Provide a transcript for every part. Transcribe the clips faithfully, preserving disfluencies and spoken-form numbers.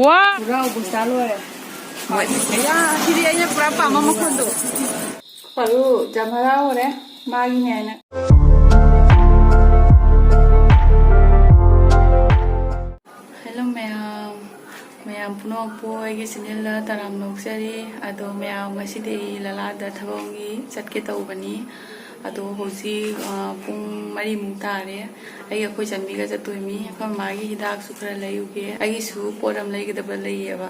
ꯋꯥ! ꯄꯨꯔꯥ ꯑꯣꯕꯁꯇꯥ ꯂꯣꯏꯔꯦ꯫ ꯍꯣꯏ꯫ ꯑꯌꯥ, ꯁꯤꯗꯤ ꯑꯩꯅ ꯄꯨꯔꯥ ꯄꯥꯝꯕ ꯃꯈꯣꯟꯗꯣ꯫ ꯐꯔꯨ ꯌꯥꯝ ꯍꯔꯥꯎꯔꯦ, ꯃꯥꯒꯤꯅꯦ ꯍꯥꯏꯅ꯫ Hello ꯃꯌꯥꯝ, ꯃꯌꯥꯝ ꯄꯨꯝꯅꯃꯛꯄꯨ ꯑꯩꯒꯤ channelꯗ ꯇꯔꯥꯝꯅ ꯑꯣꯛꯆꯔꯤ꯫ ꯑꯗꯣ ꯃꯌꯥꯝ, ꯉꯁꯤꯗꯤ ꯑꯩ ꯂꯂꯥꯗ ꯊꯕꯛ ꯑꯃꯒꯤ ꯆꯠꯀꯦ ꯇꯧꯕꯅꯤ꯫ ꯑꯗꯣ ꯍꯧꯖꯤꯛ, ꯑ, ꯄꯨꯡ ꯃꯔꯤꯃꯨꯛ ꯇꯥꯔꯦ꯫ ꯑꯩ ꯑꯩꯈꯣꯏ ꯆꯟꯕꯤꯒ ꯆꯠꯇꯣꯏꯅꯤ꯫ ꯑꯩꯈꯣꯏ ꯃꯥꯒꯤ ꯍꯤꯗꯥꯛꯁꯨ ꯈꯔ ꯂꯩꯔꯨꯒꯦ, ꯑꯩꯒꯤꯁꯨ ꯄꯣꯠ ꯑꯃ ꯂꯩꯒꯗꯕ ꯂꯩꯌꯦꯕ꯫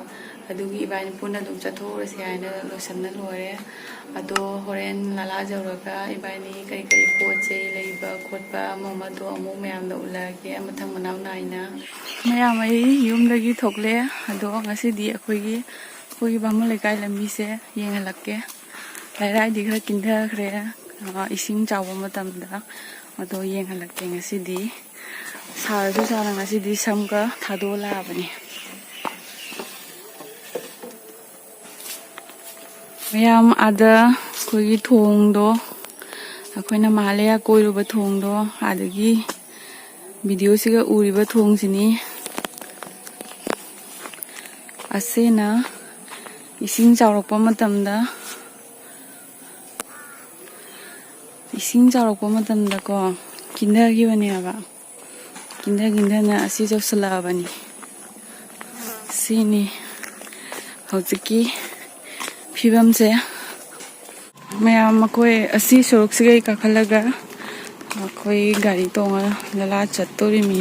ꯑꯗꯨꯒꯤ ꯏꯕꯥꯅꯤ ꯄꯨꯟꯅ ꯑꯗꯨꯝ ꯆꯠꯊꯣꯛꯎꯔꯁꯤ ꯍꯥꯏꯅ ꯂꯣꯏꯁꯟꯅ ꯂꯣꯏꯔꯦ꯫ ꯑꯗꯣ ꯍꯣꯔꯦꯟ ꯂꯂꯥ ꯌꯧꯔꯒ ꯏꯕꯥꯅꯤ ꯀꯔꯤ ꯀꯔꯤ ꯄꯣꯠ ꯆꯩ ꯂꯩꯕ ꯈꯣꯠꯄ ꯑꯃ ꯑꯃꯗꯣ ꯑꯃꯨꯛ ꯃꯌꯥꯝꯗ ꯎꯠꯂꯛꯑꯒꯦ ꯃꯊꯪ ꯃꯅꯥꯎ ꯅꯥꯏꯅ꯫ ꯃꯌꯥꯝ, ꯑꯩ ꯌꯨꯝꯗꯒꯤ ꯊꯣꯛꯂꯦ꯫ ꯑꯗꯣ ꯉꯁꯤꯗꯤ ꯑꯩꯈꯣꯏꯒꯤ, ꯑꯩꯈꯣꯏꯒꯤ ꯕꯥꯃꯣꯟ ꯂꯩꯀꯥꯏ ꯂꯝꯕꯤꯁꯦ ꯌꯦꯡꯍꯜꯂꯛꯀꯦ꯫ ꯂꯩꯔꯥꯏꯗꯤ ꯈꯔ ꯀꯤꯟꯊꯈ꯭ꯔꯦ, ꯑ, ꯏꯁꯤꯡ ꯆꯥꯎꯕ ꯃꯇꯝꯗ꯫ ꯑꯗꯣ ꯌꯦꯡꯍꯜꯂꯛꯀꯦ ꯉꯁꯤꯗꯤ꯫ ꯁꯥꯔꯁꯨ ꯁꯥꯅ ꯉꯁꯤꯗꯤ ꯁꯝꯒ ꯊꯥꯗꯣꯛꯑ ꯂꯥꯛꯑꯕꯅꯤ꯫ ꯃꯌꯥꯝ, ꯑꯥꯗ ꯑꯩꯈꯣꯏꯒꯤ ꯊꯣꯡꯗꯣ, ꯑꯩꯈꯣꯏꯅ ꯃꯍꯥꯂꯌꯥ ꯀꯣꯏꯔꯨꯕ ꯊꯣꯡꯗꯣ, ꯑꯗꯒꯤ videoꯁꯤꯒ ꯎꯔꯤꯕ ꯊꯣꯡꯁꯤꯅꯤ꯫ ꯑꯁꯤꯅ ꯏꯁꯤꯡ ꯆꯥꯎꯔꯛꯄ ꯃꯇꯝꯗ, ꯏꯁꯤꯡ ꯆꯥꯎꯔꯛꯄ ꯃꯇꯝꯗꯀꯣ, ꯀꯤꯟꯊꯈꯤꯕꯅꯦꯕ꯫ ꯀꯤꯟꯊ ꯀꯤꯟꯊꯅ ꯑꯁꯤ ꯆꯥꯎꯁꯜꯂꯛꯑꯕꯅꯤ꯫ ꯁꯤꯅꯤ ꯍꯧꯖꯤꯛꯀꯤ ꯐꯤꯕꯝꯁꯦ꯫ ꯃꯌꯥꯝ, ꯑꯩꯈꯣꯏ ꯑꯁꯤ ꯁꯣꯔꯣꯛꯁꯤꯒꯩ ꯀꯥꯈꯠꯂꯒ ꯑꯩꯈꯣꯏ ꯒꯥꯔꯤ ꯇꯣꯡꯉ ꯂꯂꯥ ꯆꯠꯇꯣꯔꯤꯃꯤ꯫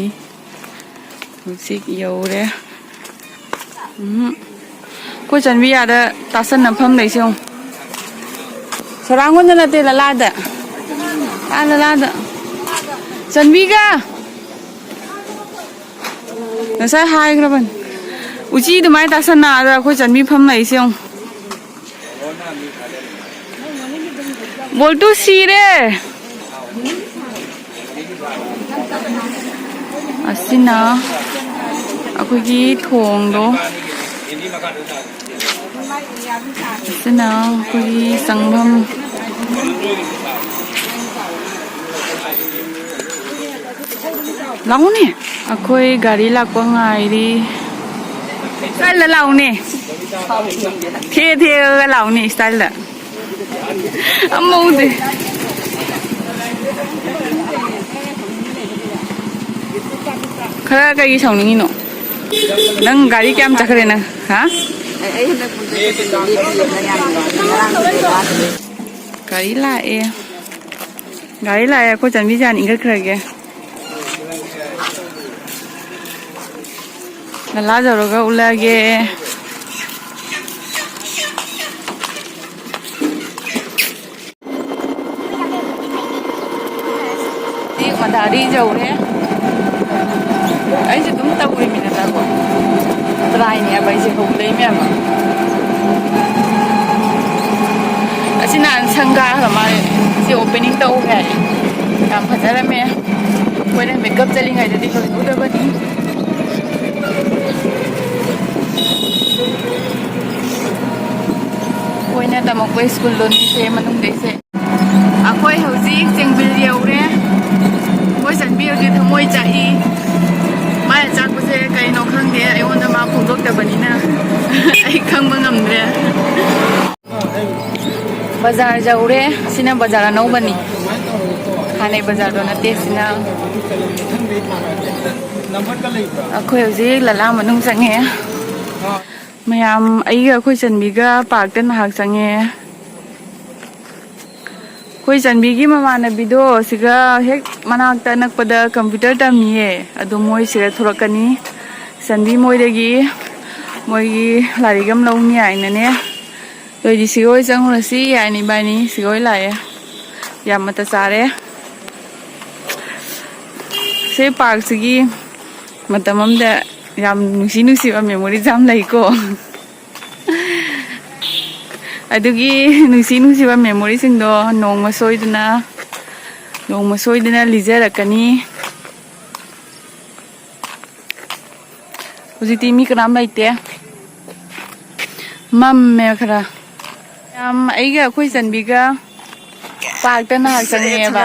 ꯍꯧꯖꯤꯛ ꯌꯧꯔꯦ꯫ ꯎꯝ꯫ ꯑꯩꯈꯣꯏ ꯆꯟꯕꯤ ꯑꯥꯗ ꯇꯥꯁꯟꯅꯐꯝ ꯂꯩꯁꯦ ꯌꯦꯡꯉꯨ꯫ ꯁꯣꯔꯥꯡꯒꯣꯟꯗ ꯅꯠꯇꯦ, ꯂꯂꯥꯗ꯫ ꯑꯥ, ꯂꯂꯥꯗ꯫ ꯆꯟꯕꯤꯒ! ꯉꯁꯥꯏ ꯍꯥꯏꯈ꯭ꯔꯕꯅꯤ꯫ ꯎꯆꯤ ꯑꯗꯨꯃꯥꯏꯅ ꯇꯥꯁꯟꯅ ꯑꯥꯗ ꯑꯩꯈꯣꯏ ꯆꯟꯕꯤ ꯐꯝ ꯂꯩꯁꯦ ꯌꯦꯡꯉꯨ꯫ ꯕꯣꯜꯇꯨ ꯁꯤꯔꯦ꯫ ꯑꯁꯤꯅ ꯑꯩꯈꯣꯏꯒꯤ ꯊꯣꯡꯗꯣ꯫ ꯑꯁꯤꯅ ꯑꯩꯈꯣꯏꯒꯤ ꯆꯪꯐꯝ꯫ ꯂꯥꯛꯎꯅꯦ꯫ ꯑꯩꯈꯣꯏ ꯒꯥꯔꯤ ꯂꯥꯛꯄ ꯉꯥꯏꯔꯤ꯫ Style ꯗ ꯂꯥꯎꯅꯦ꯫ ꯊꯦ ꯊꯦꯒ ꯂꯥꯎꯅꯦ style ꯗ꯫ ꯑꯃ ꯎꯗꯦ꯫ ꯈꯔ ꯀꯩꯒꯤ ꯁꯥꯎꯅꯤꯡꯉꯤꯅꯣ? ꯅꯪ ꯒꯥꯔꯤ ꯀꯌꯥꯝ ꯆꯠꯈ꯭ꯔꯦ ꯅꯪ? ꯍꯥ? ꯑꯩ ꯍꯟꯗꯛ ꯄꯨꯟꯁꯤ ꯆꯠꯄꯗ ꯂꯦꯞꯄꯤꯌꯦ, ꯅꯪ ꯌꯥꯝ ꯅꯨꯡꯉꯥꯏꯇꯦ꯫ ꯉꯔꯥꯡꯗꯤ ꯋꯥꯗ꯭ꯔꯦ꯫ ꯒꯥꯔꯤ ꯂꯥꯛꯑꯦ꯫ ꯒꯥꯔꯤ ꯂꯥꯛꯑꯦ, ꯑꯩꯈꯣꯏ ꯆꯟꯕꯤ ꯖꯥꯟ ꯏꯟꯈꯠꯈ꯭ꯔꯒꯦ꯫ ꯂꯂꯥ ꯌꯧꯔꯒ ꯎꯠꯂꯒꯦ꯫ ꯁꯤ ꯃꯗꯥꯔꯤ ꯌꯧꯔꯦ꯫ ꯑꯩꯁꯦ ꯑꯗꯨꯝ ꯇꯧꯔꯤꯃꯤꯅ ꯇꯥꯀꯣ꯫ ꯇ꯭ꯔꯥꯏꯅꯦꯕ ꯑꯩꯁꯦ ꯍꯧꯕꯗꯩ ꯃꯌꯥꯝ꯫ ꯑꯁꯤ ꯅꯍꯥꯟ ꯁꯪꯒꯥ ꯍꯥꯏꯕ ꯃꯥꯜꯂꯦ꯫ ꯁꯤ opening ꯇꯧ ꯍꯥꯏ꯫ ꯌꯥꯝ ꯐꯖꯔꯝꯃꯦ꯫ ꯑꯩꯈꯣꯏꯅ ꯃꯦꯀꯞ ꯆꯠꯂꯤꯉꯩꯗꯗꯤ ꯂꯣꯏꯍꯧꯗꯕꯅꯤ꯫ ꯑꯩꯈꯣꯏꯅ ꯇꯝꯃꯛꯄ ꯁ꯭ꯀꯨꯜꯗꯣ ꯅꯤꯡꯁꯦ ꯃꯅꯨꯡꯗꯩꯁꯦ꯫ ꯑꯩꯈꯣꯏ ꯍꯧꯖꯤꯛ ꯆꯦꯡꯕꯤꯜ ꯌꯧꯔꯦ꯫ ꯑꯩꯈꯣꯏ ꯆꯟꯕꯤ ꯍꯧꯖꯤꯛ ꯊꯃꯣꯏ ꯆꯥꯛꯏ꯫ ꯃꯥꯏ ꯑꯆꯥꯛꯄꯁꯦ ꯀꯩꯅꯣ ꯈꯪꯗꯦ, ꯑꯩꯉꯣꯟꯗ ꯃꯥ ꯐꯣꯡꯗꯣꯛꯇꯕꯅꯤꯅ ꯑꯩ ꯈꯪꯕ ꯉꯝꯗ꯭ꯔꯦ꯫ ꯕꯖꯥꯔ ꯌꯧꯔꯦ꯫ ꯁꯤꯅ ꯕꯖꯥꯔ ꯑꯅꯧꯕꯅꯤ꯫ ꯍꯥꯟꯅꯩ ꯕꯖꯥꯔꯗꯣ ꯅꯠꯇꯦ ꯁꯤꯅ꯫ ꯑꯩꯈꯣꯏ ꯍꯧꯖꯤꯛ ꯂꯂꯥ ꯃꯅꯨꯡ ꯆꯪꯉꯦ꯫ ꯃꯌꯥꯝ ꯑꯩꯒ ꯑꯩꯈꯣꯏ ꯆꯟꯕꯤꯒ ꯄꯥꯔꯛꯇ ꯉꯥꯏꯍꯥꯛ ꯆꯪꯉꯦ꯫ ꯑꯩꯈꯣꯏ ꯆꯟꯕꯤꯒꯤ ꯃꯃꯥꯟꯅꯕꯤꯗꯣ ꯁꯤꯒ ꯍꯦꯛ ꯃꯅꯥꯛꯇ ꯑꯅꯛꯄꯗ ꯀꯝꯄ꯭ꯌꯨꯇꯔ ꯇꯝꯃꯤꯌꯦ꯫ ꯑꯗꯣ ꯃꯣꯏ ꯁꯤꯗ ꯊꯣꯛꯂꯛꯀꯅꯤ꯫ ꯆꯟꯕꯤ ꯃꯣꯏꯗꯒꯤ ꯃꯣꯏꯒꯤ ꯂꯥꯏꯔꯤꯛ ꯑꯃ ꯂꯧꯅꯤ ꯍꯥꯏꯅꯅꯦ꯫ ꯑꯗꯨ ꯑꯣꯏꯗꯤ ꯁꯤꯒ ꯍꯣꯏ ꯆꯪꯉꯨꯔꯁꯤ ꯍꯥꯏꯅ ꯏꯕꯥꯅꯤ ꯁꯤꯒ ꯍꯣꯏ ꯂꯥꯛꯑꯦ꯫ ꯌꯥꯝ ꯃꯇ ꯆꯥꯔꯦ꯫ ꯁꯤ ꯄꯥꯔꯛꯁꯤꯒꯤ ꯃꯇꯝ ꯑꯃꯗ ꯌꯥꯝ ꯅꯨꯡꯁꯤ ꯅꯨꯡꯁꯤꯕ memories ꯌꯥꯝ ꯂꯩꯀꯣ꯫ ꯑꯗꯨꯒꯤ ꯅꯨꯡꯁꯤ ꯅꯨꯡꯁꯤꯕ memoryꯁꯤꯡꯗꯣ ꯅꯣꯡꯃ ꯁꯣꯏꯗꯅ, ꯅꯣꯡꯃ ꯁꯣꯏꯗꯅ ꯂꯤꯖꯔꯛꯀꯅꯤ꯫ ꯍꯧꯖꯤꯛꯇꯤ ꯃꯤ ꯀꯅꯥꯝ ꯂꯩꯇꯦ꯫ ꯃꯝꯃꯦ ꯈꯔ꯫ ꯌꯥꯝ ꯑꯩꯒ ꯑꯩꯈꯣꯏ ꯆꯟꯕꯤꯒ ꯄꯥꯔꯛꯇ ꯉꯥꯏꯍꯥꯛ ꯆꯪꯉꯛꯑꯦꯕ꯫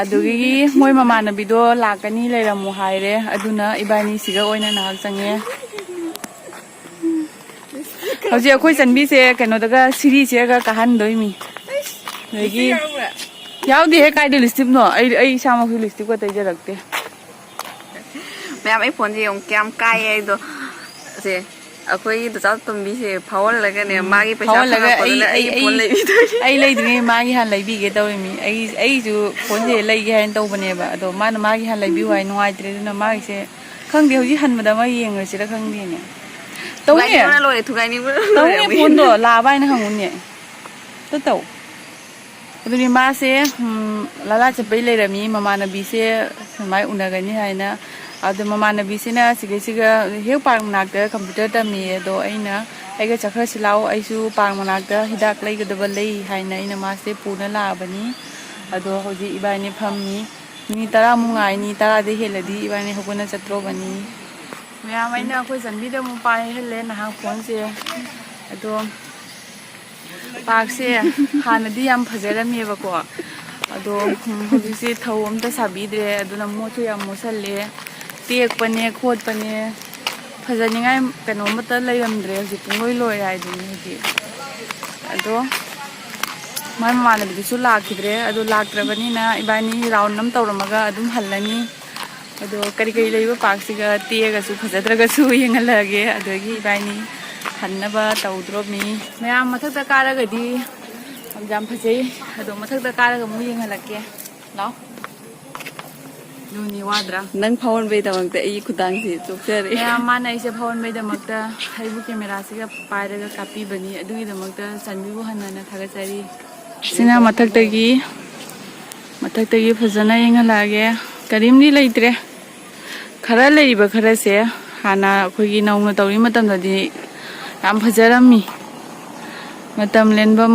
ꯑꯗꯨꯒꯤ ꯃꯣꯏ ꯃꯃꯥꯟꯅꯕꯤꯗꯣ ꯂꯥꯛꯀꯅꯤ ꯂꯩꯔꯝꯃꯨ ꯍꯥꯏꯔꯦ꯫ ꯑꯗꯨꯅ ꯏꯕꯥꯅꯤ ꯁꯤꯒ ꯑꯣꯏꯅ ꯉꯥꯏꯍꯥꯛ ꯆꯪꯉꯦ꯫ ꯍꯧꯖꯤꯛ ꯑꯩꯈꯣꯏ ꯆꯟꯕꯤꯁꯦ ꯀꯩꯅꯣꯗꯒ ꯁꯤꯔꯤꯁꯦꯒ ꯀꯥꯍꯟꯗꯣꯏꯃꯤ꯫ ꯑꯗꯒꯤ ꯌꯥꯎꯗꯦꯍꯦ, ꯀꯥꯏꯗ ꯂꯤꯁꯇꯤꯞꯅꯣ? ꯑꯩ, ꯑꯩ ꯏꯁꯥꯃꯛꯁꯨ ꯂꯤꯁꯇꯤꯞꯀ ꯇꯩꯖꯔꯛꯇꯦ꯫ ꯃꯌꯥꯝ, ꯑꯩ ꯐꯣꯟꯁꯦ ꯌꯦꯡꯉꯨ, ꯀꯌꯥꯝ ꯀꯥꯏꯌꯦ ꯑꯩꯗꯣ꯫ ꯁꯦ, ꯑꯩꯈꯣꯏꯒꯤ ꯗꯣꯆꯥ ꯇꯣꯝꯕꯤꯁꯦ ꯐꯥꯎꯍꯜꯂꯒꯅꯦ, ꯎꯝ, ꯃꯥꯒꯤ ꯄꯩꯁꯥ ꯐꯥꯎꯍꯜꯂꯒ ꯈꯔ ꯑꯩ, ꯍꯥꯞꯄꯗꯨꯅ ꯑꯩ ꯑꯩꯒꯤ ꯐꯣꯟ ꯑꯩ, ꯂꯩꯕꯤꯗꯣꯏꯅꯦ꯫ ꯑꯩ ꯂꯩꯗ꯭ꯔꯤꯉꯩ ꯃꯥꯒꯤ ꯍꯥꯟꯅ ꯂꯩꯕꯤꯒꯦ ꯇꯧꯔꯤꯃꯤ꯫ ꯑꯩ, ꯑꯩꯁꯨ ꯐꯣꯟꯁꯦ ꯂꯩꯒꯦ ꯍꯥꯏꯅ ꯇꯧꯕꯅꯦꯕ, ꯑꯗꯣ ꯃꯥꯅ ꯃꯥꯒꯤ ꯍꯥꯟꯅ ꯂꯩꯕꯤꯌꯨ ꯍꯥꯏ, ꯅꯨꯡꯉꯥꯏꯇ꯭ꯔꯦ, ꯑꯗꯨꯅ ꯃꯥꯒꯤꯁꯦ ꯈꯪꯗꯦ, ꯍꯧꯖꯤꯛ ꯍꯟꯕꯗ ꯑꯃ ꯌꯦꯡꯉꯁꯤꯔ ꯈꯪꯗꯦꯅꯦ꯫ ꯇꯧꯅꯦ꯫ ꯊꯨꯒꯥꯏꯅꯤꯡꯕꯅ ꯂꯣꯏꯔꯦ, ꯊꯨꯒꯥꯏꯅꯤꯡꯕꯅ ꯂꯣꯏꯔꯦ ꯇꯧꯅꯦ, ꯑꯃꯨꯛ ꯐꯣꯟꯗꯣ ꯌꯦꯡꯕꯗ꯫ ꯂꯥꯛꯑꯕ ꯍꯥꯏꯅ ꯍꯪꯉꯨꯅꯦ꯫ ꯇꯨ ꯇꯧ꯫ ꯑꯗꯨꯅꯤ ꯃꯥꯁꯦ, ꯎꯝ, ꯂꯥꯂꯥ ꯆꯠꯄꯩ ꯂꯩꯔꯝꯃꯤ, ꯃꯃꯥꯟꯅꯕꯤꯁꯦ ꯁꯨꯃꯥꯏꯅ ꯎꯅꯒꯅꯤ ꯍꯥꯏꯅ꯫ ꯑꯗꯣ ꯃꯃꯥꯟꯅꯕꯤꯁꯤꯅ ꯁꯤꯒꯩꯁꯤꯒ ꯍꯦꯛ ꯄꯥꯔꯛ ꯃꯅꯥꯛꯇ ꯀꯝꯄ꯭ꯌꯨꯇꯔ ꯇꯝꯃꯤꯌꯦ, ꯑꯗꯣ ꯑꯩꯅ "ꯑꯩꯒ ꯆꯠꯈ꯭ꯔꯁꯤ ꯂꯥꯛꯑꯣ, ꯑꯩꯁꯨ ꯄꯥꯔꯛ ꯃꯅꯥꯛꯇ ꯍꯤꯗꯥꯛ ꯂꯩꯒꯗꯕ ꯂꯩ" ꯍꯥꯏꯅ ꯑꯩꯅ ꯃꯥꯁꯦ ꯄꯨꯅ ꯂꯥꯛꯑꯕꯅꯤ꯫ ꯑꯗꯣ ꯍꯧꯖꯤꯛ ꯏꯕꯥꯅꯤ ꯐꯝꯃꯤ꯫ ꯃꯤꯅꯤꯠ ꯇꯔꯥꯃꯨꯛ ꯉꯥꯏꯅꯤ, ꯇꯔꯥꯗꯩ ꯍꯦꯜꯂꯗꯤ ꯏꯕꯥꯅꯤ ꯍꯧꯒꯠꯅ ꯆꯠꯇ꯭ꯔꯣꯕꯅꯤ꯫ ꯃꯌꯥꯝ, ꯑꯩꯅ ꯑꯩꯈꯣꯏ ꯆꯟꯕꯤꯗ ꯑꯃꯨꯛ ꯄꯥꯏꯍꯜꯂꯦ ꯅꯍꯥꯛ ꯐꯣꯟꯁꯦ꯫ ꯑꯗꯣ ꯄꯥꯔꯛꯁꯦ ꯍꯥꯟꯅꯗꯤ ꯌꯥꯝ ꯐꯖꯔꯝꯃꯦꯕꯀꯣ, ꯑꯗꯣ, ꯎꯝ, ꯍꯧꯖꯤꯛꯁꯦ ꯊꯧ ꯑꯝꯇ ꯁꯥꯕꯤꯗ꯭ꯔꯦ, ꯑꯗꯨꯅ ꯃꯣꯠꯁꯨ ꯌꯥꯝ ꯃꯣꯠꯁꯜꯂꯦ, ꯇꯦꯛꯄꯅꯦ ꯈꯣꯠꯄꯅꯦ, ꯐꯖꯅꯤꯡꯉꯥꯏ ꯀꯩꯅꯣ ꯑꯃꯠꯇ ꯂꯩꯔꯝꯗ꯭ꯔꯦ, ꯍꯧꯖꯤꯛ ꯄꯨꯡꯂꯣꯏ ꯂꯣꯏꯔꯦ ꯍꯥꯏꯗꯨꯅꯤ ꯍꯧꯖꯤꯛ꯫ ꯑꯗꯣ ꯃꯥꯏ ꯃꯃꯥꯟꯅꯕꯤꯗꯨꯁꯨ ꯂꯥꯛꯈꯤꯗ꯭ꯔꯦ, ꯑꯗꯣ ꯂꯥꯛꯇ꯭ꯔꯕꯅꯤꯅ ꯏꯕꯥꯅꯤ ꯔꯥꯎꯟ ꯑꯃ ꯇꯧꯔꯝꯃꯒ ꯑꯗꯨꯝ ꯍꯜꯂꯅꯤ꯫ ꯑꯗꯣ ꯀꯔꯤ ꯀꯔꯤ ꯂꯩꯕ ꯄꯥꯔꯛꯁꯤꯒ ꯇꯦꯛꯑꯒꯁꯨ ꯐꯖꯗ꯭ꯔꯒꯁꯨ ꯌꯦꯡꯍꯜꯂꯛꯑꯒꯦ, ꯑꯗꯒꯤ ꯏꯕꯥꯅꯤ ꯍꯟꯅꯕ ꯇꯧꯗ꯭ꯔꯣꯕꯅꯤ꯫ ꯃꯌꯥꯝ ꯃꯊꯛꯇ ꯀꯥꯔꯒꯗꯤ ꯌꯥꯝ ꯐꯖꯩ, ꯑꯗꯣ ꯃꯊꯛꯇ ꯀꯥꯔꯒ ꯑꯃꯨꯛ ꯌꯦꯡꯍꯜꯂꯛꯀꯦ꯫ ꯂꯥꯛꯑꯣ꯫ ꯑꯗꯨꯅꯤ ꯋꯥꯗ꯭ꯔꯥ? ꯅꯪ ꯐꯥꯎꯍꯟꯕꯩꯗꯃꯛꯇ ꯑꯩꯒꯤ ꯈꯨꯗꯥꯡꯁꯦ ꯆꯣꯛꯆꯔꯦ꯫ ꯃꯌꯥꯝ, ꯃꯥꯅ ꯑꯩꯁꯦ ꯐꯥꯎꯍꯟꯕꯩꯗꯃꯛꯇ ꯑꯩꯕꯨ ꯀꯦꯃꯦꯔꯥꯁꯤꯒ ꯄꯥꯏꯔꯒ ꯀꯥꯞꯄꯤꯕꯅꯤ, ꯑꯗꯨꯒꯤꯗꯃꯛꯇ ꯆꯥꯟꯕꯤꯕꯨ ꯍꯟꯅ ꯍꯟꯅ ꯊꯥꯒꯠꯆꯔꯤ꯫ ꯁꯤꯅ ꯃꯊꯛꯇꯒꯤ, ꯃꯊꯛꯇꯒꯤ ꯐꯖꯅ ꯌꯦꯡꯍꯜꯂꯛꯑꯒꯦ꯫ ꯀꯔꯤꯝꯗꯤ ꯂꯩꯇ꯭ꯔꯦ꯫ ꯈꯔ ꯂꯩꯔꯤꯕ ꯈꯔꯁꯦ ꯍꯥꯟꯅ ꯑꯩꯈꯣꯏꯒꯤ ꯅꯧꯅ ꯇꯧꯔꯤ ꯃꯇꯝꯗꯗꯤ ꯌꯥꯝ ꯐꯖꯔꯝꯃꯤ꯫ ꯃꯇꯝ ꯂꯦꯟꯐꯝ,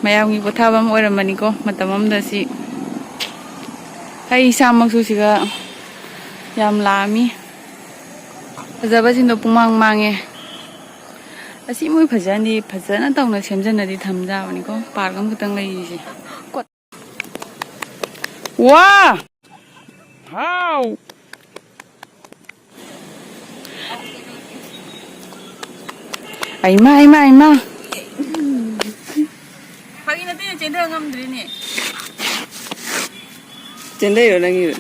ꯃꯌꯥꯝꯒꯤ ꯄꯣꯊꯥꯐꯝ ꯑꯣꯏꯔꯝꯕꯅꯤꯀꯣ ꯃꯇꯝ ꯑꯃꯗ ꯁꯤ꯫ ꯑꯩ ꯏꯁꯥꯃꯛꯁꯨ ꯁꯤꯒ ꯌꯥꯝ ꯂꯥꯛꯑꯝꯃꯤ꯫ ꯐꯖꯕꯁꯤꯡꯗꯣ ꯄꯨꯡꯃꯥꯡ ꯃꯥꯡꯉꯦ꯫ ꯑꯁꯤ ꯃꯣꯏ ꯐꯖꯅꯗꯤ, ꯐꯖꯅ ꯇꯧꯅ ꯁꯦꯝꯖꯟꯅꯗꯤ ꯊꯝꯖꯕꯅꯤꯀꯣ, ꯄꯥꯔꯛ ꯑꯃꯈꯛꯇꯪ ꯂꯩꯔꯤꯁꯦ꯫ ꯋꯥ! ꯍꯥꯎ! ꯑꯩꯃ, ꯑꯩꯃ, ꯑꯩꯃ꯫ ꯐꯥꯒꯤ ꯅꯠꯇꯦꯅꯦ, ꯆꯦꯟꯊ ꯉꯝꯗ꯭ꯔꯤꯅꯦ꯫ ꯆꯦꯟꯊꯩꯔꯣ ꯅꯪꯒꯤꯗꯣ?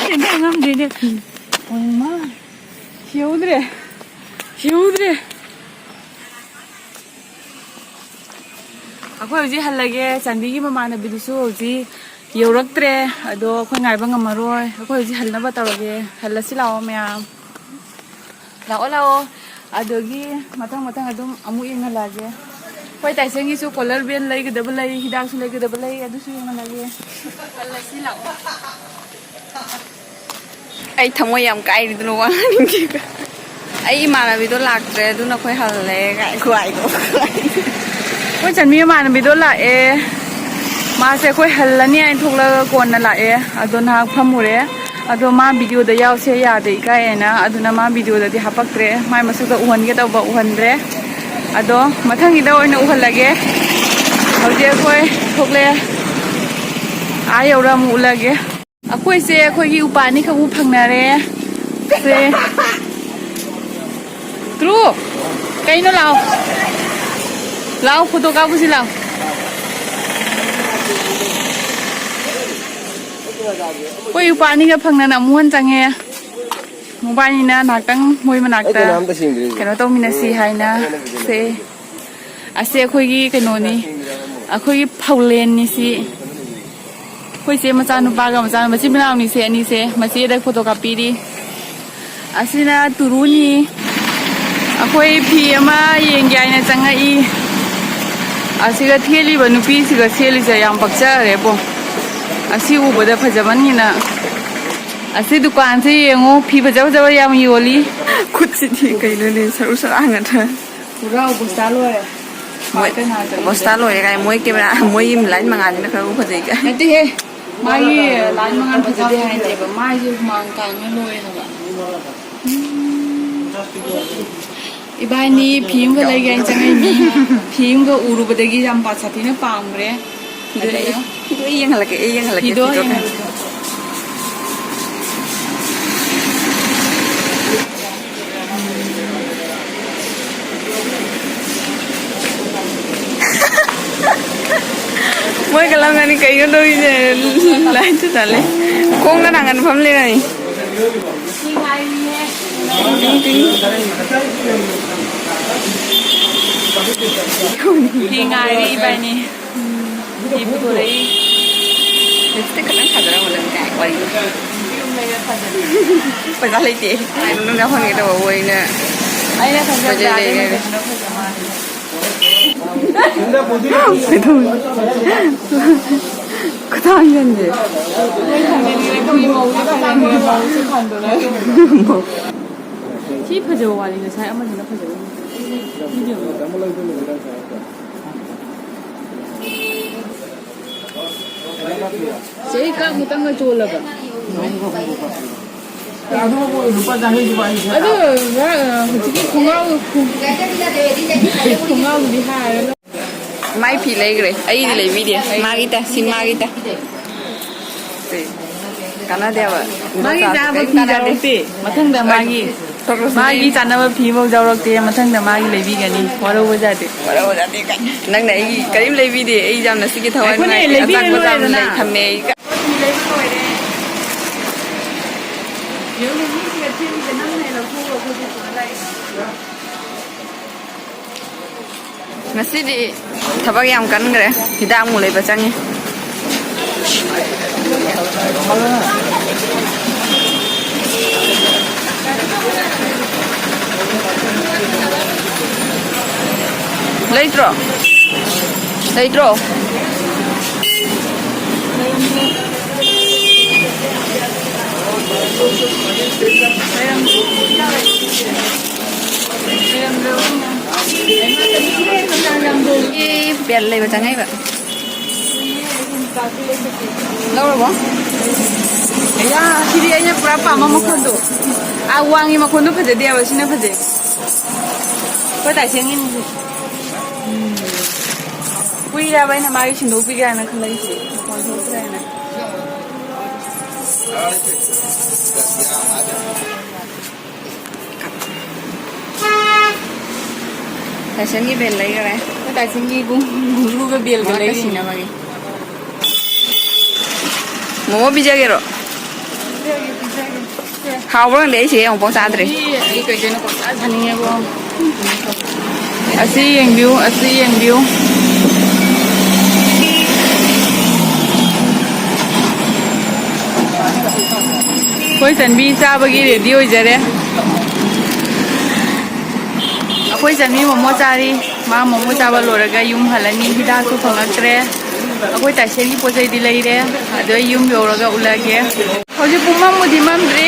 ꯆꯦꯟꯊ ꯉꯝꯗ꯭ꯔꯤꯅꯦ꯫ ꯑꯣꯏꯃ꯫ ꯁꯤꯍꯧꯗ꯭ꯔꯦ꯫ ꯁꯤꯍꯧꯗ꯭ꯔꯦ꯫ ꯑꯩꯈꯣꯏ ꯍꯧꯖꯤꯛ ꯍꯜꯂꯒꯦ꯫ ꯆꯥꯟꯕꯤꯒꯤ ꯃꯃꯥꯟꯅꯕꯤꯗꯨꯁꯨ ꯍꯧꯖꯤꯛ ꯌꯧꯔꯛꯇ꯭ꯔꯦ꯫ ꯑꯗꯣ ꯑꯩꯈꯣꯏ ꯉꯥꯏꯕ ꯉꯝꯃꯔꯣꯏ꯫ ꯑꯩꯈꯣꯏ ꯍꯧꯖꯤꯛ ꯍꯜꯂꯅꯕ ꯇꯧꯔꯒꯦ꯫ ꯍꯜꯂꯁꯤ ꯂꯥꯛꯑꯣ ꯃꯌꯥꯝ꯫ ꯂꯥꯛꯑꯣ, ꯂꯥꯛꯑꯣ꯫ ꯑꯗꯨꯗꯒꯤ ꯃꯊꯪ ꯃꯊꯪ ꯑꯗꯨꯝ ꯑꯃꯨꯛ ꯌꯦꯡꯍꯜꯂꯛꯑꯒꯦ꯫ ꯍꯣꯏ, ꯇꯥꯏꯁꯟꯒꯤꯁꯨ ꯀꯣꯂꯔ ꯕꯦꯟ ꯂꯩꯒꯗꯕ ꯂꯩ, ꯍꯤꯗꯥꯛꯁꯨ ꯂꯩꯒꯗꯕ ꯂꯩ, ꯑꯗꯨꯁꯨ ꯌꯦꯡꯍꯜꯂꯒꯦ꯫ ꯍꯜꯂꯁꯤ ꯂꯥꯛꯑꯣ꯫ ꯑꯩ ꯊꯃꯣꯏ ꯌꯥꯝ ꯀꯥꯏꯔꯤꯗꯨꯅ ꯋꯥ ꯉꯥꯡꯅꯤꯡꯗꯦ꯫ ꯑꯩ ꯏꯃꯥꯟꯅꯕꯤꯗꯣ ꯂꯥꯛꯇ꯭ꯔꯦ, ꯑꯗꯨꯅ ꯑꯩꯈꯣꯏ ꯍꯜꯂꯦ ꯀꯥꯏ ꯈꯨꯍꯥꯏꯗꯣ꯫ ꯑꯩꯈꯣꯏ ꯆꯟꯕꯤ ꯏꯃꯥꯟꯅꯕꯤꯗꯣ ꯂꯥꯛꯑꯦ꯫ ꯃꯥꯁꯦ ꯑꯩꯈꯣꯏ ꯍꯜꯂꯅꯤ ꯍꯥꯏꯅ ꯊꯣꯛꯂꯛꯑꯒ ꯀꯣꯟꯅ ꯂꯥꯛꯑꯦ꯫ ꯑꯗꯣ ꯅꯍꯥꯛ ꯐꯝꯃꯨꯔꯦ꯫ ꯑꯗꯣ ꯃꯥ ꯚꯤꯗꯤꯑꯣꯗ ꯌꯥꯎꯁꯦ ꯌꯥꯗꯦ ꯏꯀꯥꯏꯌꯦꯅ, ꯑꯗꯨꯅ ꯃꯥ ꯚꯤꯗꯤꯑꯣꯗꯗꯤ ꯍꯥꯄꯛꯇ꯭ꯔꯦ꯫ ꯃꯥꯏ ꯃꯁꯛꯇ ꯎꯍꯟꯒꯦ ꯇꯧꯕ ꯎꯍꯟꯗ꯭ꯔꯦ꯫ ꯑꯗꯣ ꯃꯊꯪꯒꯤꯗ ꯑꯣꯏꯅ ꯎꯍꯜꯂꯒꯦ꯫ ꯍꯧꯖꯤꯛ ꯑꯩꯈꯣꯏ ꯊꯣꯛꯂꯛꯑꯦ꯫ ꯑꯥ ꯌꯧꯔ ꯑꯃꯨꯛ ꯎꯠꯂꯒꯦ꯫ ꯑꯩꯈꯣꯏꯁꯦ ꯑꯩꯈꯣꯏꯒꯤ ꯎꯄꯥ ꯑꯅꯤꯈꯛ ꯑꯃꯨꯛ ꯐꯪꯅꯔꯦ꯫ ꯁꯦ꯫ ꯇ꯭ꯔꯨ, ꯀꯩꯅꯣ, ꯂꯥꯛꯑꯣ꯫ ꯂꯥꯛꯑꯣ, ꯐꯣꯇꯣ ꯀꯥꯞꯄꯨꯁꯤ ꯂꯥꯛꯑꯣ꯫ ꯑꯩꯈꯣꯏ ꯎꯄꯥ ꯑꯅꯤꯒ ꯐꯪꯅꯅ ꯑꯃꯨꯛ ꯍꯟꯅ ꯆꯪꯉꯦ꯫ ꯃꯣꯕꯥꯏꯜꯅꯤꯅ ꯉꯥꯏꯍꯥꯛꯇꯪ ꯃꯣꯏ ꯃꯅꯥꯛꯇ ꯑꯩ ꯀꯅꯥꯝꯇ ꯁꯦꯡꯗ꯭ꯔꯤ꯫ ꯀꯩꯅꯣ ꯇꯧꯃꯤꯟꯅꯁꯤ ꯍꯥꯏꯅ꯫ ꯁꯦ꯫ ꯑꯁꯤ ꯑꯩꯈꯣꯏꯒꯤ ꯀꯩꯅꯣꯅꯤ, ꯑꯩꯈꯣꯏꯒꯤ ꯐꯧꯂꯦꯟꯅꯤ ꯁꯤ꯫ ꯑꯩꯈꯣꯏ ꯆꯦ ꯃꯆꯥꯅꯨꯄꯥꯒ ꯃꯆꯥ-, ꯃꯆꯤꯟ ꯃꯅꯥꯎꯅꯤ ꯁꯦ ꯑꯅꯤꯁꯦ꯫ ꯃꯆꯦꯗ ꯐꯣꯇꯣ ꯀꯥꯞꯄꯤꯔꯤ꯫ ꯑꯁꯤꯅ ꯇꯨꯔꯨꯅꯤ꯫ ꯑꯩꯈꯣꯏ ꯐꯤ ꯑꯃ ꯌꯦꯡꯒꯦ ꯍꯥꯏꯅ ꯆꯪꯉꯛꯏ꯫ ꯑꯁꯤꯒ ꯊꯦꯠꯂꯤꯕ ꯅꯨꯄꯤꯁꯤꯒ ꯁꯦꯠꯂꯤꯁꯦ ꯌꯥꯝ ꯄꯛꯆꯔꯦꯕꯣ꯫ ꯑꯁꯤ ꯎꯕꯗ ꯐꯖꯃꯟꯒꯤꯅ꯫ ꯑꯁꯤ ꯗꯨꯀꯥꯟꯁꯦ ꯌꯦꯡꯉꯣ, ꯐꯤ ꯐꯖ ꯐꯖꯕ ꯌꯥꯝ ꯌꯣꯜꯂꯤ꯫ ꯈꯨꯠꯁꯤꯗꯤ ꯀꯩꯅꯣꯅꯦ, ꯁꯔꯨ ꯁꯔꯥꯡ ꯉꯥꯛꯇ꯫ ꯄꯨꯔꯥ ꯑꯣꯕꯁꯇꯥ ꯂꯣꯏꯔꯦ꯫ ꯃꯣꯏ ꯄꯥꯛꯇ ꯅꯥꯗꯕ ꯑꯣꯕꯁꯇꯥ ꯂꯣꯏꯔꯦ ꯀꯥꯏ, ꯃꯣꯏ ꯀꯦꯃꯦꯔꯥ, ꯃꯣꯏ ꯂꯥꯏꯠ ꯃꯉꯥꯜꯁꯤꯅ ꯈꯔꯕꯨ ꯐꯖꯩ ꯀꯥꯏ꯫ ꯅꯠꯇꯦꯍꯦ, ꯃꯥꯒꯤ ꯂꯥꯏꯠ ꯃꯉꯥꯜ ꯐꯖꯗꯦ ꯍꯥꯏꯅꯦꯕ, ꯃꯥꯏꯁꯦ ꯍꯨꯃꯥꯡ ꯀꯥꯡꯅ ꯂꯣꯏꯔꯦ ꯍꯥꯏꯕ꯫ ꯏꯕꯥꯅꯤ ꯐꯤ ꯑꯃꯒ ꯂꯩꯒꯦ ꯍꯥꯏꯅ ꯆꯪꯉꯛꯏꯅꯤ꯫ ꯐꯤ ꯑꯃꯒ ꯎꯔꯨꯕꯗꯒꯤ ꯌꯥꯝ ꯄꯥ-, ꯁꯥꯊꯤꯅ ꯄꯥꯝꯈ꯭ꯔꯦ꯫ ꯐꯤꯗꯣ ꯑꯩ, ꯐꯤꯗꯣ ꯑꯩ ꯌꯦꯡꯍꯜꯂꯛꯀꯦ, ꯑꯩ ꯌꯦꯡꯍꯜꯂꯛꯀꯦ, ꯐꯤꯗꯣ ꯐꯤꯗꯣ꯫ ꯌꯦꯡꯍꯜꯂꯛꯀꯦ꯫ ꯀꯩꯅꯣ ꯇꯧꯔꯤꯁꯦ? ꯂꯥꯏꯟꯁꯨ ꯆꯠꯂꯦ꯫ ꯈꯣꯡꯅ ꯅꯥꯀꯟ ꯐꯝ ꯂꯩꯔꯝꯃꯤ꯫ ꯐꯤ ꯉꯥꯏꯔꯤ ꯏꯕꯥꯅꯤ꯫ ꯐꯤ ꯄꯨꯊꯣꯔꯛꯏ꯫ ꯂꯤꯞꯁꯇꯤꯛ ꯈꯛꯇꯪ ꯊꯥꯖꯔꯝꯃꯣ ꯅꯪ ꯀꯥꯏ ꯋꯥꯔꯤꯗꯣ꯫ ꯄꯩꯁꯥ ꯂꯩꯇꯦ꯫ ꯅꯪꯅ ꯐꯪꯒꯦ ꯇꯧꯕ ꯑꯣꯏꯅ ꯑꯩꯅ ꯈꯟꯖꯕꯗ ꯀꯣꯏꯆꯦꯟ ꯑꯥꯗꯩ ꯆꯦꯟꯒꯦ꯫ ꯃꯈꯩꯗꯨꯅ ꯐꯖ ꯃꯥꯜꯂꯦ꯫ ꯈꯨꯊꯥꯡ ꯌꯣꯟꯒꯦ꯫ ꯁꯤ ꯐꯖꯕ ꯋꯥꯠꯂꯤ, ꯉꯁꯥꯏ ꯑꯃꯗꯨꯅ ꯐꯖꯕ꯫ ꯆꯦ, ꯀꯥꯡ ꯈꯤꯇꯪꯒ ꯆꯣꯜꯂꯕ꯫ ꯑꯗꯨ ꯉꯔꯥꯡ, ꯍꯧꯖꯤꯛꯀꯤ ꯈꯣꯡꯒ꯭ꯔꯥꯎ, ꯈꯣꯡꯒ꯭ꯔꯥꯎꯗꯨꯗꯤ ꯍꯥꯏꯔꯒ꯫ ꯃꯥꯏ ꯐꯤ ꯂꯩꯈ꯭ꯔꯦ, ꯑꯩꯗꯤ ꯂꯩꯕꯤꯗꯦ꯫ ꯃꯥꯒꯤ ꯇ-, ꯁꯤ ꯃꯥꯒꯤ ꯇ-, ꯀꯥꯟꯅꯗꯦꯕ꯫ ꯃꯥꯒꯤ ꯆꯥꯕ ꯀꯔꯤꯝ ꯐꯤ ꯀꯥꯟꯅꯗꯦ꯫ ꯌꯥꯎꯔꯛꯇꯦ꯫ ꯃꯊꯪꯗ ꯃꯥꯒꯤ, ꯇꯣꯛꯂꯁꯤ꯫ ꯃꯥꯒꯤ ꯆꯥꯅꯕ ꯐꯤ ꯑꯃꯐꯥꯎ ꯌꯥꯎꯔꯛꯇꯦ꯫ ꯃꯊꯪꯗ ꯃꯥꯒꯤ ꯂꯩꯕꯤꯒꯅꯤ꯫ ꯋꯥꯔꯧꯕ ꯌꯥꯗꯦ꯫ ꯋꯥꯔꯧꯕ ꯌꯥꯗꯦ ꯀꯥꯏꯅ꯫ ꯅꯪꯅ ꯑꯩꯒꯤ ꯀꯔꯤꯝ ꯂꯩꯕꯤꯗꯦ꯫ ꯑꯩ ꯌꯥꯝꯅ ꯁꯤꯒꯤ ꯊꯋꯥꯏ ꯑꯩꯈꯣꯏꯅ ꯅꯨꯡꯉꯥꯏꯇꯦ꯫ ꯂꯩꯕꯤꯔꯦ ꯑꯆꯥꯄꯣꯠ ꯆꯥꯕ ꯂꯣꯏꯔꯦꯗꯅ꯫ ꯂꯩ ꯊꯝꯃꯦ ꯑꯩ꯫ ꯌꯦꯔꯨꯝ ꯃꯤꯁꯤꯒ ꯊꯦꯡꯉꯤꯁꯦ ꯅꯪꯅ ꯍꯦꯟꯅ ꯂꯧꯊꯣꯛꯎꯔꯣ, ꯑꯩꯈꯣꯏꯗꯤ ꯄꯨꯔ ꯂꯥꯛꯏ꯫ ꯉꯁꯤꯗꯤ ꯊꯕꯛ ꯌꯥꯝ ꯀꯟꯈ꯭ꯔꯦ꯫ ꯍꯤꯗꯥꯛ ꯑꯃꯨꯛ ꯂꯩꯕ ꯆꯪꯉꯤ꯫ ꯂꯩꯇ꯭ꯔꯣ? ꯂꯩꯇ꯭ꯔꯣ? ꯑꯦ, ꯕꯦꯜ ꯂꯩꯕ ꯆꯪꯉꯛꯏꯕ꯫ ꯂꯧꯔꯕꯣ? ꯑꯌꯥ, ꯁꯤꯗꯤ ꯑꯩꯅ ꯄꯨꯔꯥ ꯄꯥꯝꯕ ꯃꯈꯣꯟꯗꯣ꯫ ꯑꯥ, ꯋꯥꯡꯉꯤ ꯃꯈꯣꯟꯗꯣ ꯐꯖꯗꯦꯕ, ꯁꯤꯅ ꯐꯖꯩ꯫ ꯑꯩꯈꯣꯏ ꯇꯥꯏꯁꯦꯡꯒꯤꯅꯤꯁꯦ꯫ ꯎꯝ꯫ ꯀꯨꯏꯔꯦꯕ ꯑꯩꯅ ꯃꯥꯒꯤ ꯁꯤꯟꯗꯣꯛꯄꯤꯒꯦ ꯍꯥꯏꯅ ꯈꯜꯂꯛꯏꯁꯦ꯫ ꯃꯈꯣꯟ ꯊꯣꯛꯇ꯭ꯔꯦꯅ꯫ ꯇꯥꯏꯁꯟꯒꯤ ꯕꯦꯜ ꯂꯩꯈꯔꯦ꯫ ꯇꯥꯏꯁꯟꯒꯤ ꯒꯨꯡꯒꯨꯒ ꯕꯦꯜꯒ ꯃꯉꯛꯇ ꯂꯩꯔꯤꯅꯦ꯫ ꯁꯤꯅꯕꯒꯤ꯫ ꯃꯣꯃꯣ ꯄꯤꯖꯒꯦꯔꯣ? ꯍꯥꯎꯕ꯭ꯔꯣ ꯈꯪꯗꯦ, ꯑꯩ ꯁꯤꯒꯩ ꯑꯃꯨꯛꯐꯥꯎ ꯆꯥꯗ꯭ꯔꯤ꯫ ꯑꯩ ꯀꯩ ꯀꯩꯅꯣ ꯄꯪꯆꯥ ꯆꯥꯅꯤꯡꯉꯦꯕꯣ꯫ ꯑꯁꯤ ꯌꯦꯡꯕꯤꯌꯨ, ꯑꯁꯤ ꯌꯦꯡꯕꯤꯌꯨ꯫ ꯑꯩꯈꯣꯏ ꯆꯟꯕꯤ ꯆꯥꯕꯒꯤ ꯔꯦꯗꯤ ꯑꯣꯏꯖꯔꯦ꯫ ꯑꯩꯈꯣꯏ ꯆꯟꯕꯤ ꯃꯣꯃꯣ ꯆꯥꯔꯤ꯫ ꯃꯥ ꯃꯣꯃꯣ ꯆꯥꯕ ꯂꯣꯏꯔꯒ ꯌꯨꯝ ꯍꯜꯂꯅꯤ꯫ ꯍꯤꯗꯥꯛꯁꯨ ꯐꯪꯉꯛꯇ꯭ꯔꯦ꯫ ꯑꯩꯈꯣꯏ ꯇꯥꯏꯁꯦꯟꯒꯤ ꯄꯣꯠ ꯆꯩꯗꯤ ꯂꯩꯔꯦ꯫ ꯑꯗꯣ ꯑꯩ ꯌꯨꯝ ꯌꯧꯔꯒ ꯎꯠꯂꯛꯑꯒꯦ꯫ ꯍꯧꯖꯤꯛ ꯄꯨꯡ ꯃꯝꯕꯨꯗꯤ ꯃꯝꯗ꯭ꯔꯤ꯫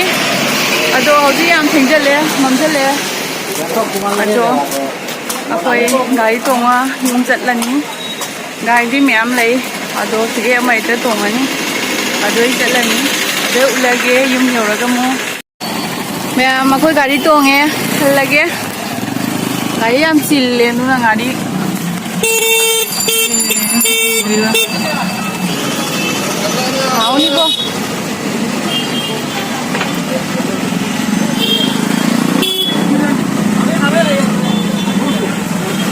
ꯑꯗꯣ ꯍꯧꯖꯤꯛ ꯌꯥꯝ ꯊꯦꯡꯖꯜꯂꯦ, ꯃꯝꯁꯜꯂꯛꯑꯦ꯫ ꯑꯗꯣ ꯑꯩꯈꯣꯏ ꯒꯥꯔꯤ ꯇꯣꯡꯉ ꯌꯨꯝ ꯆꯠꯂꯅꯤ꯫ ꯒꯥꯔꯤꯗꯤ ꯃꯌꯥꯝ ꯂꯩ꯫ ꯑꯗꯣ ꯁꯤꯒꯤ ꯑꯃ ꯍꯦꯛꯇ ꯇꯣꯡꯉꯅꯤ꯫ ꯑꯗꯣ ꯑꯩ ꯆꯠꯂꯅꯤ꯫ ꯑꯗꯣ ꯎꯠꯂꯒꯦ ꯌꯨꯝ ꯌꯧꯔꯒ ꯑꯃꯨꯛ꯫ ꯃꯌꯥꯝ, ꯑꯩꯈꯣꯏ ꯒꯥꯔꯤ ꯇꯣꯡꯉꯦ, ꯍꯜꯂꯒꯦ꯫ ꯒꯥꯔꯤ ꯌꯥꯝ ꯆꯤꯜꯂꯦ, ꯑꯗꯨꯅ ꯒꯥꯔꯤ ꯍꯥꯎꯅꯤꯀꯣ꯫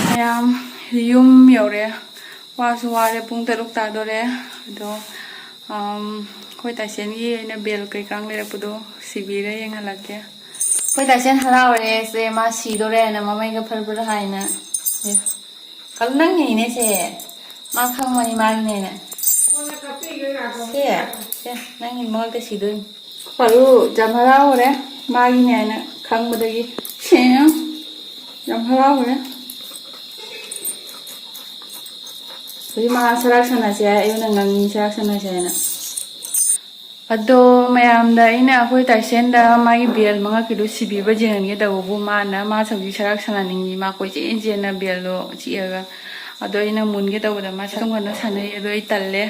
ꯃꯌꯥꯝ, ꯌꯨꯝ ꯌꯧꯔꯦ꯫ ꯋꯥꯁꯨ ꯋꯥꯔꯦ, ꯄꯨꯡ ꯇꯔꯨꯛ ꯇꯥꯗꯣꯔꯦ꯫ ꯑꯗꯣ, ꯑꯝ, ꯑꯩꯈꯣꯏ ꯇꯥꯏꯁꯦꯟꯒꯤ ꯑꯩꯅ ꯕꯦꯜ ꯀꯩꯀꯥ ꯂꯩꯔꯛꯄꯗꯣ ꯁꯤꯕꯤꯔ ꯌꯦꯡꯍꯜꯂꯛꯀꯦ꯫ ꯑꯩꯈꯣꯏ ꯇꯥꯏꯁꯦꯟ ꯍꯔꯥꯎꯔꯦ ꯁꯦ, ꯃꯥ ꯁꯤꯗꯣꯔꯦꯅ ꯃꯃꯩꯒ ꯐꯔ ꯐꯔ ꯍꯥꯏꯅ꯫ ꯑꯦ, ꯀꯜ ꯅꯪꯅꯤꯅꯦ ꯁꯦ, ꯃꯥ ꯈꯪꯕꯅꯤ ꯃꯥꯒꯤꯅꯦꯅ꯫ ꯁꯦ, ꯁꯦ, ꯅꯪꯒꯤ ꯃꯉꯛꯇ ꯁꯤꯗꯣꯏꯅꯤ꯫ ꯄꯥꯔꯨ ꯌꯥꯝ ꯍꯔꯥꯎꯔꯦ, ꯃꯥꯒꯤꯅꯦꯅ ꯈꯪꯕꯗꯒꯤ꯫ ꯁꯦ, ꯌꯥꯝ ꯍꯔꯥꯎꯔꯦ꯫ ꯍꯧꯖꯤꯛ ꯃꯥ ꯁꯔꯥꯛ ꯁꯥꯟꯅꯁꯦ ꯍꯥꯏ, ꯑꯩꯉꯣꯟꯗ ꯉꯥꯡꯉꯤ ꯁꯔꯥꯛ ꯁꯥꯟꯅꯁꯦ ꯍꯥꯏꯅ꯫ ꯑꯗꯣ ꯃꯌꯥꯝꯗ ꯑꯩꯅ ꯑꯩꯈꯣꯏ ꯇꯥꯏꯁꯦꯟꯗ ꯃꯥꯒꯤ ꯕꯦꯜ ꯃꯉꯛꯀꯤꯗꯣ ꯁꯤꯕꯤꯕ ꯌꯦꯡꯍꯟꯒꯦ ꯇꯧꯕꯕꯨ ꯃꯥꯅ, ꯃꯥ ꯍꯧꯖꯤꯛ ꯁꯔꯥꯛ ꯁꯥꯟꯅꯅꯤꯡꯉꯤ, ꯃꯥ ꯀꯣꯏꯆꯦꯟ ꯆꯦꯟꯅ ꯕꯦꯜꯗꯣ ꯆꯤꯛꯑꯒ꯫ ꯑꯗꯣ ꯑꯩꯅ ꯃꯨꯟꯒꯦ ꯇꯧꯕꯗ ꯃꯥ ꯁꯔꯥꯛ ꯀꯟꯅ ꯁꯥꯟꯅꯩ, ꯑꯗꯣ ꯑꯩ ꯇꯜꯂꯦ꯫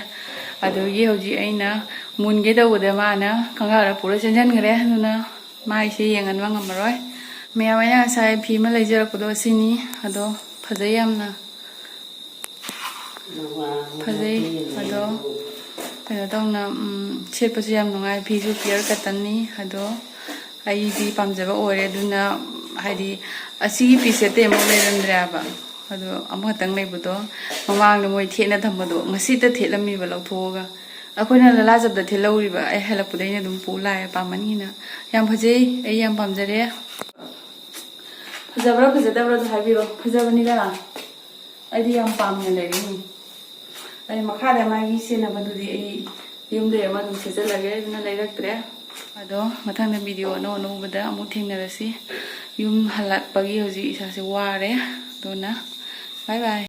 ꯑꯗꯨꯒꯤ ꯍꯧꯖꯤꯛ ꯑꯩꯅ ꯃꯨꯟꯒꯦ ꯇꯧꯕꯗ ꯃꯥꯅ ꯈꯪꯒꯥꯗ ꯄꯨꯔ ꯆꯦꯟꯁꯤꯟꯈ꯭ꯔꯦ꯫ ꯑꯗꯨꯅ ꯃꯥꯏꯁꯦ ꯌꯦꯡꯍꯟꯕ ꯉꯝꯃꯔꯣꯏ꯫ ꯃꯌꯥꯝ, ꯑꯩꯅ ꯉꯁꯥꯏ ꯐꯤ ꯑꯃ ꯂꯩꯖꯔꯛꯄꯗꯣ ꯑꯁꯤꯅꯤ꯫ ꯑꯗꯣ ꯐꯖꯩ ꯌꯥꯝꯅ꯫ ꯐꯖꯩ꯫ ꯑꯗꯣ ꯀꯩꯅꯣ ꯇꯧꯅ, ꯎꯝ, ꯁꯦꯠꯄꯁꯨ ꯌꯥꯝ ꯅꯨꯡꯉꯥꯏ꯫ ꯐꯤꯁꯨ pure cottonꯅꯤ꯫ ꯑꯗꯣ ꯑꯩꯗꯤ ꯄꯥꯝꯖꯕ ꯑꯣꯏꯔꯦ꯫ ꯑꯗꯨꯅ ꯍꯥꯏꯗꯤ ꯑꯁꯤꯒꯤ ꯄꯤꯁꯁꯦ ꯑꯇꯩ ꯑꯃꯐꯥꯎ ꯂꯩꯔꯝꯗ꯭ꯔꯦꯕ꯫ ꯑꯗꯣ ꯑꯃꯈꯛꯇꯪ ꯂꯩꯕꯗꯣ ꯃꯃꯥꯡꯗ ꯃꯣꯏ ꯊꯦꯠꯅ ꯊꯝꯕꯗꯣ ꯉꯁꯤꯇ ꯊꯦꯠꯂꯝꯃꯤꯕ ꯂꯧꯊꯣꯛꯑꯒ꯫ ꯑꯩꯈꯣꯏꯅ ꯂꯂꯥꯖꯕꯗ ꯊꯤꯜꯍꯧꯔꯤꯕ, ꯑꯩ ꯍꯜꯂꯛꯄꯗ ꯑꯩꯅ ꯑꯗꯨꯝ ꯄꯨ ꯂꯥꯛꯑꯦ, ꯄꯥꯝꯃꯟꯒꯤꯅ꯫ ꯌꯥꯝ ꯐꯖꯩ, ꯑꯩ ꯌꯥꯝ ꯄꯥꯝꯖꯔꯦ꯫ ꯐꯖꯕ꯭ꯔꯥ ꯐꯖꯗꯕ꯭ꯔꯥ ꯑꯗꯨ ꯍꯥꯏꯕꯤꯔꯣ꯫ ꯐꯖꯕꯅꯤꯗ꯫ ꯑꯩꯗꯤ ꯌꯥꯝ ꯄꯥꯝꯅ ꯂꯩꯔꯤꯅꯤ꯫ ꯑꯩ ꯃꯈꯥꯗ ꯃꯥꯒꯤ ꯁꯦꯠꯅꯕꯗꯨꯗꯤ ꯑꯩ ꯌꯨꯝꯗꯩ ꯑꯃ ꯑꯗꯨꯝ ꯁꯦꯠꯆꯜꯂꯒꯦ, ꯑꯗꯨꯅ ꯂꯩꯔꯛꯇ꯭ꯔꯦ꯫ ꯑꯗꯣ ꯃꯊꯪꯗ ꯚꯤꯗꯤꯑꯣ ꯑꯅꯧ ꯑꯅꯧꯕꯗ ꯑꯃꯨꯛ ꯊꯦꯡꯅꯔꯁꯤ꯫ ꯌꯨꯝ ꯍꯜꯂꯛꯄꯒꯤ ꯍꯧꯖꯤꯛ ꯏꯁꯥꯁꯦ ꯋꯥꯔꯦ꯫ ꯑꯗꯨꯅ bye bye꯫